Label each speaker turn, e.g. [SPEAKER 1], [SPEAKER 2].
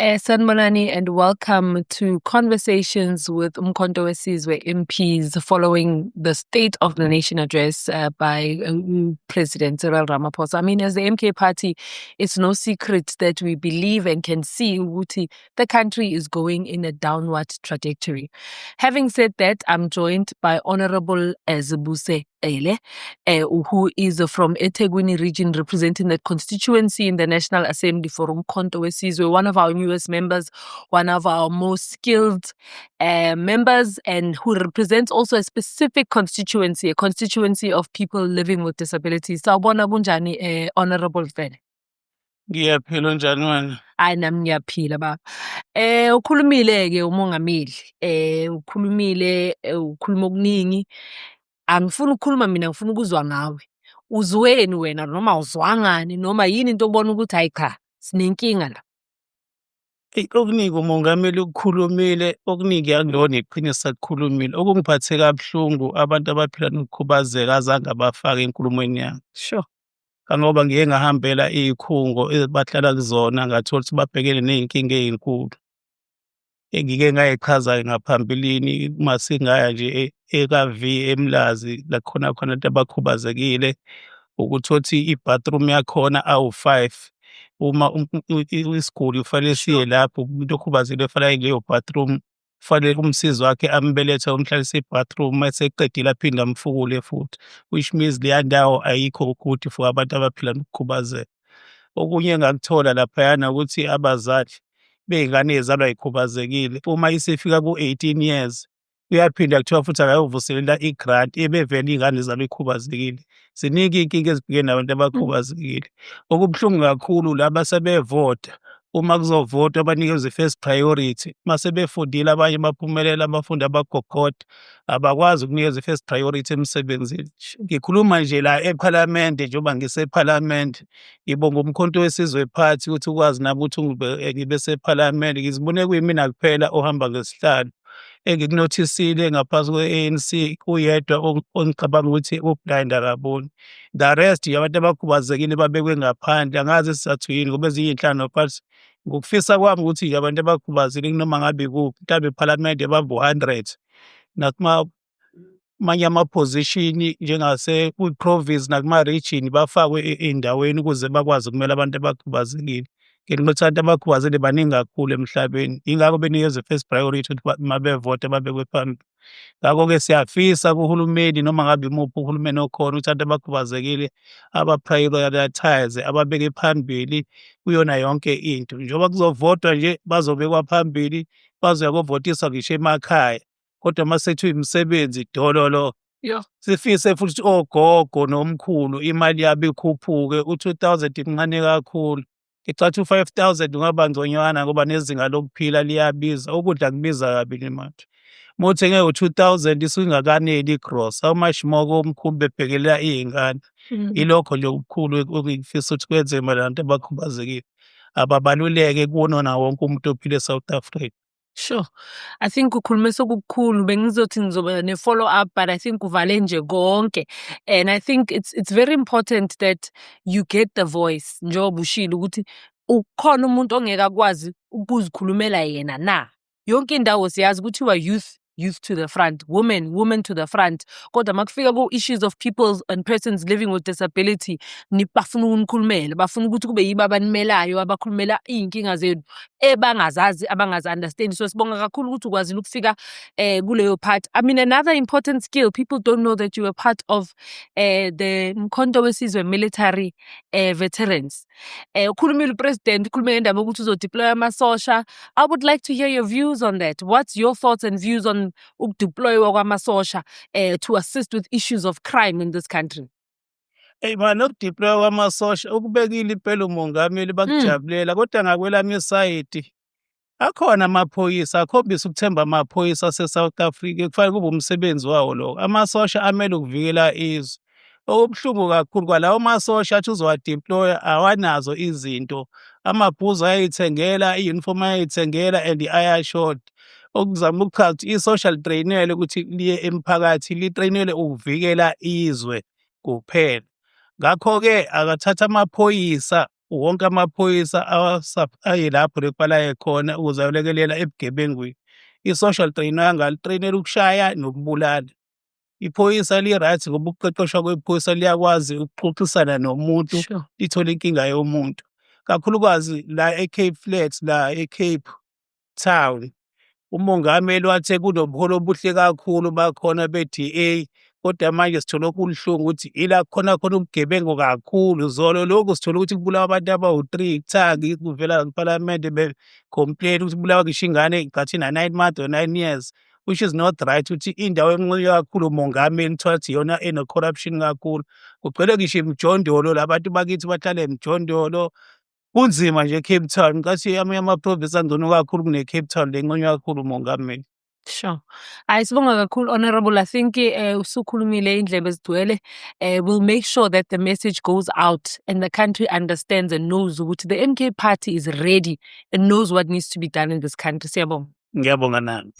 [SPEAKER 1] Sanibonani and welcome to Conversations with Umkhonto weSizwe MPs following the State of the Nation address by President Cyril Ramaphosa. I mean, as the MK party, it's no secret that we believe and can see ukuthi the country is going in a downward trajectory. Having said that, I'm joined by Honorable Zibuse Cele, who is from eThekwini region, representing the constituency in the National Assembly for Umkhonto weSizwe, one of our newest members, one of our most skilled members, and who represents also a specific constituency, a constituency of people living with disabilities. Sawubona, kunjani, Honorable Cele?
[SPEAKER 2] Ngiyaphila, unjani wena?
[SPEAKER 1] Hayi, nami ngiyaphila, baba. Ukhulumile ke umongameli. Ukhulumile, ukhuluma okuningi. Angifuni ukukhuluma mina, ngifuna ukuzwa ngawe. Uzweni wena noma uzwangani noma yini into obona ukuthi hayi cha, sinenkinga la?
[SPEAKER 2] Eyi, okuningi umongameli ukukhulumile, okuningi akulona iqiniso akukhulumile. Okungiphathe kabuhlungu, abantu abaphila nokukhubazeka azange abafake enkulumweni yakhe. Kangoba ngiye ngahambela iy'khungo ebahlala kuzona, ngathola ukuthi babhekene ney'nkinga ey'nkulu. Engike ngay'chaza-ke ngaphambilini, uma singaya nje eka-V eMlazi, la khona khona abantu abakhubazekile, ukuthi uthi i-bathroom yakhona awu-five. Uma isiguli kufanele siye lapho, umuntu okhubazekile kufanele aye kuleyo bathroom, kufanele umsizi wakhe ambelethe, amhlalise e-bathroom, mase eqedile aphinde amfukule futhi, which means leya ndawo ayikho good for abantu abaphila nokukhubazeka. Okunye engakuthola laphayana ukuthi abazali bey'ngane ey'zalwa y'khubazekile, uma isifika ku-18 years, kuyaphinda kuthiwa futhi akayovuselela i-grant ebevele iy'ngane zabo ikhubazekile. Ziningi iy'nkinga ezibhekene nabantu abakhubazekile. Okubuhlungu kakhulu, laba sebevota, uma kuzovotwa banikezwe i-first priority. Mase befundile abanye baphumelela, abafundi abagogoda, abakwazi ukunikezwa i-first priority emsebenzini. Ngikhuluma nje la ephalamende, njengoba ngisephalamende, ngibonga uMkhonto weSizwe Party ukuthi ukwazi nami ukuthi ngibe sephalamende. Ngizibone kuyimina kuphela ohamba ngesihlalo. Engikunothisile, ngaphansi kwe-ANC uyedwa ongicabanga ukuthi u-blind, akaboni. The rest abantu abakhubazekile babekwe ngaphandle, angazi isizathu yini, ngoba ezinye iy'nhlangano, but ngokufisa kwami ukuthi nje abantu abakhubazekile kunoma ngabe ikuphi, mhlawumbe ephalamende bambe u-100, nakumanye ama-position njengase kwi-province nakuma-region, bafakwe ey'ndaweni ukuze bakwazi ukumela abantu abakhubazekile. Ngenxa yokuthi abantu abakhubazekile baningi kakhulu emhlabeni, yingakho benikezwe i-first priority ukuthi uma bevota babekwe phambili. Ngakho-ke siyafisa kuhulumeni, noma ngabe imuphi uhulumeni okhona, ukuthi abantu abakhubazekile aba-prioritise, ababeke phambili kuyona yonke into. Njengoba kuzovotwa nje bazobekwa phambili, bazoya kovotiswa ngisho emakhaya, kodwa uma sekuthiwa imisebenzi, dololo. Sifise futhi ukuthi ogogo nomkhulu imali yabo ikhuphuke, u-2,000 mncane kakhulu. Ngicathi u-5,000 kungaba ngconywana ngoba nezinga lokuphila liyabiza, ukudla kubiza kabi manje. Uma uthenge u-2,000 isuke ingakaneli igrosa, how much more komkhulu bebhekelela iy'ngane. Ilokho nje okukhulu engifisa ukuthi kwenzeke mayelana nabantu abakhubazekile. Ababaluleke kuwona wonke umuntu ophila e-South Africa.
[SPEAKER 1] Sure. I think ukhulume sokukhulu, bengizothi ngizoba ne-follow up, but I think uvale nje konke, and I think it's very important that you get the voice, njengoba ushilo ukuthi ukhona umuntu ongeke akwazi ukuzikhulumela yena na. Yonke indawo siyazi kuthiwa youth, youth to the front, women, women to the front, kodwa makufika ku-issues of people and persons living with disability, bafuna ukunikhulumela, bafuna ukuthi kube yibo abanimelayo, abakhulumela iy'nkinga zenu ebangazazi, abangazi-understand. So sibonga kakhulu ukuthi ukwazile ukufika kuleyo part. I mean, another important skill, people don't know that you were part of the Mkhonto weSizwe military veterans. Ukhulumile upresident, ukhulume ngendaba yokuthi uzodeploy amasosha. I would like to hear your views on that. What's your thoughts and views on ukudeploywa kwamasosha to assist with issues of crime in this country?
[SPEAKER 2] Eyi man, ukudeploywa kwamasosha ukubekile impela umongameli, bakujabulela, kodwa ngakwelami isayidi akhona amaphoyisa akhombisa ukuthemba amaphoyisa ase-South Africa, kufanele kube umsebenzi wawo lo. Amasosha amele ukuvikela izwe. Okubuhlungu kakhulu, kwalawo masosha athi uzowadeploya awanazo izinto, amabhuzu ayayithengela, i-uniform ayayithengela, and ayashoda. Okuzama ukuchaza ukuthi isosha litreyinelwe ukuthi liye emphakathi, litreyinelwe ukuvikela izwe kuphela. Ngakho-ke akathathe amaphoyisa Wonke amaphoyisa aye lapho lekubala khona ukuze ayolekelela ebugebengwini. Isosha alitreyinwanga, litreyinelwe ukushaya nokubulala. Iphoyisa li-right ngoba ukuqeqeshwa kwephoyisa liyakwazi ukuxoxisana nomuntu, lithole inkinga yomuntu. Kakhulukazi la e-Cape Flats, la e-Cape Town, umongameli wathe kunobuholi obuhle kakhulu bakhona be-DA, kodwa manje sithole okubuhlungu ukuthi ila kukhona khona ubugebengu kakhulu. Zolo lokhu sithole ukuthi kubulawa abantu abawu-3 kuthangi kuvela ephalamende be-complain ukuthi kubulawa ngisho ingane ngathi ina-9 months or 9 years, which is not right ukuthi indawo enqonywe kakhulu umongameli kuthiwa ukuthi iyona ene-corruption kakhulu. Kugcwele ngisho imijondolo, la bantu bakithi bahlala emijondolo. Kunzima nje e-Cape Town, ngathi amanye ama-province angcono kakhulu kune-Cape Town le enconywa kakhulu umongameli.
[SPEAKER 1] Sure. Hayi, sibonga kakhulu, Honorable. I think usukhulumile, indlebe zigcwele. We'll make sure that the message goes out and the country understands and knows ukuthi the MK Party is ready and knows what needs to be done in this country. Siyabonga.
[SPEAKER 2] Ngiyabonga nami.